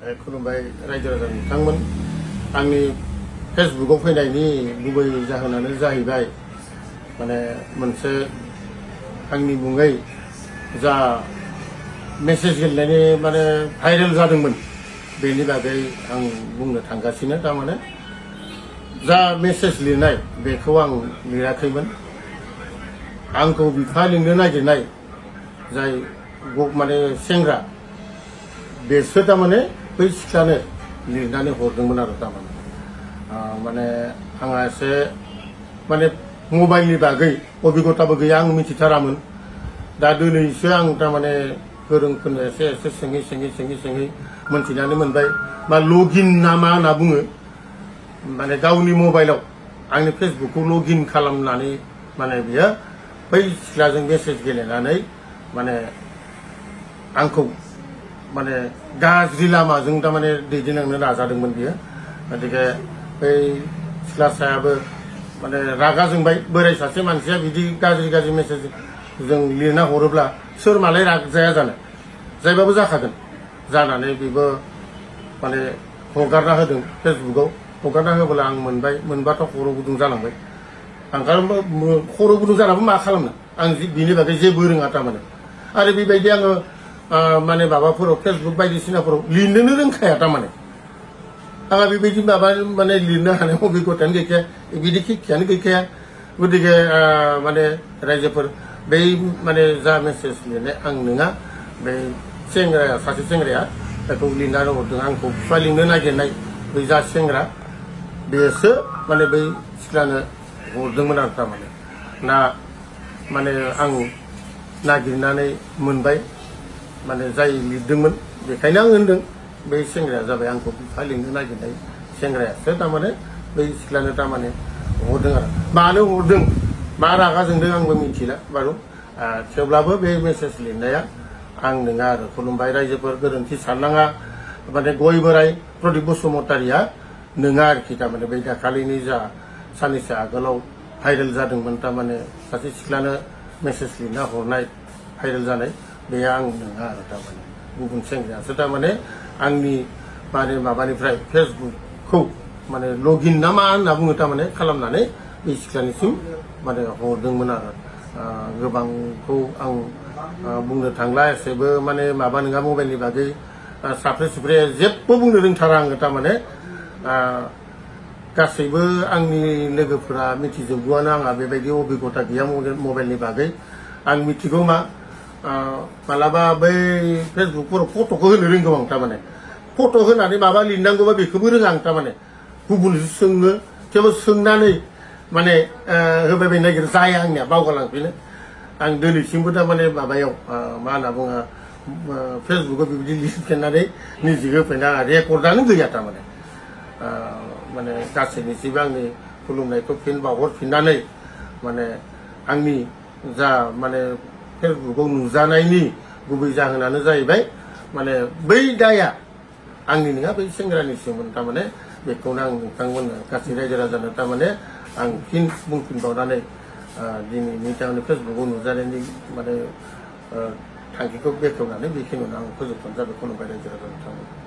खुलुमबाय रायजो राजा नोंथांमोन आंनि फेसबुकआव फैनायनि गुबै जाहोनानो जाहैबाय माने मोनसे आंनि मुङै जा मेसेज गेलेनायनि माने भाइरेल जादोंमोन बेनि बागै आं बुंनो थांगासिनो तारमाने जा मेसेज लिरनाय बेखौ आं लिराखैमोन आंखौ बिफा लिंनो नागिरनाय जाय माने सेंग्रा बेसो तारमाने बै सिख्लानो लिरनानै हरदोंमोन आरो तारमाने माने आंहा एसे माने मबाइलनि बागै अभिगताबो गैया आं मिथिथारामोन दा दिनैसो आं तारमाने गोरोंफोरनो एसे सोङै मोनथिनानै मोनबाय मा लगइन ना मा होनना बुङो माने गावनि मबाइलाव आंनि फेसबुकखौ लगइन खालामनानै माने बियो बै सिख्लाजों मेसेज गेलेनानै माने आंखौ माने गाज्रि लामाजों तारमाने दैदेनलांनो नाजादोंमोन बियो गतिके बै सिख्लासायाबो माने रागा जोंबाय बोराय सासे मानसिया बिदि गाज्रि मेसेज जों लिरना हरोब्ला सोर मालाय रागाया जानो जायबाबो जाखागोन जानानै बेबो माने हगारना होदों फेसबुकआव हगारना होब्ला आं मोनबाय मोनबाथ' खर' गुदुं जालांबाय आं खर' गुदुं जानाबो मा खालामनो आं बिनि बागै जेबो रोङा तारमाने आरो बेबायदि आङो माने माबाफोराव फेसबुक बायदिसिनाफोराव लिरनोनो रोंखाया तारमाने आंहा बेबायदि माबा माने लिरनो हानाय अभिगतायानो गैखाया बिदि खिक्षायानो गैखाया गतिके माने रायजोफोर बै माने जा मेसेज लिरनाय आं नङा बै सेंग्राया सासे सेंग्राया बेखौ लिरनानै हरदों आंखौ बिफा लिंनो नागिरनाय बै जा सेंग्रा बेसो माने बै सिख्लानो हरदोंमोन आरो तारमाने ना माने आं नागिरनानै मोनबाय माने जाय लिरदोंमोन बेखायनो आं होनदों बै सेंग्राया जाबाय आंखौ बिफा लिंनो नागिरनाय सेंग्रायासो तारमाने बै सिख्लानो तारमाने हरदों आरो मानो हरदों मा रागा जोंदों आंबो मिथिला बारु थेवब्लाबो बे मेसेज लिरनाया आं नङा आरो खुलुमबाय रायजोफोर गोरोन्थि साननाङा माने गय बोराय प्रदीप बसुमतारिया नङा आरोखि तारमाने बै दाखालिनि जा साननैसो आगोलाव भाइरेल जादोंमोन तारमाने सासे सिख्लानो मेसेज लिरना हरनाय भाइरेल जानाय बे आं नङा आरो तारमाने गुबुन सेंग्रायासो तारमाने आंनि माने माबानिफ्राय फेसबुकखौ माने लगइन ना मा होनना बुङो तारमाने खालामनानै बे सिख्लानिसिम माने हरदोंमोन आरो गोबांखौ आं बुंनो थांला एसेबो माने माबा नङा मबाइलनि बागै साफ्रे सुफ्रे जेबो बुंनो रोंथारा आङो तारमाने गासैबो आंनि लोगोफोरा मिथिजोबगौआनो आंहा बेबायदि अभिगता गैया मबाइलनि बागै आं मिथिगौ मा मालाबा बै फेसबुकफोराव फट'खौ होनो रोंगौ आं तारमाने फट' होनानै माबा लिरनांगौबा बेखौबो रोङा आं तारमाने गुबुनसो सोङो थेवबो सोंनानै माने होबाय बायनो नागिरो जाया आंनिया बावगारलांफिनो आं दिनैसिमबो तारमाने माबायाव मा होनना बुङो फेसबुकआव बेबायदि लिरफिननानै निजे होफैना रेकर्डआनो गैया तारमाने माने गासैनिसिबो आंनि खुलुमनायखौ फिन बावहरफिननानै माने आंनि जा माने फेसबुकआव नुजानायनि गुबै जाहोनानो जाहैबाय माने बै दाया आंनि नङा बै सेंग्रानिसोमोन तारमाने बेखौनो आं नोंथांमोननो गासै रायजो राजानो तारमाने आं फिन बुंफिनबावनानै दिनैनि तारमाने फेसबुकआव नुजानायनि माने थांखिखौ बेखेवनानै बेखिनियावनो आं फोजोबनाय जाबाय खुलुमबाय रायजो राजा नोंथांमोन।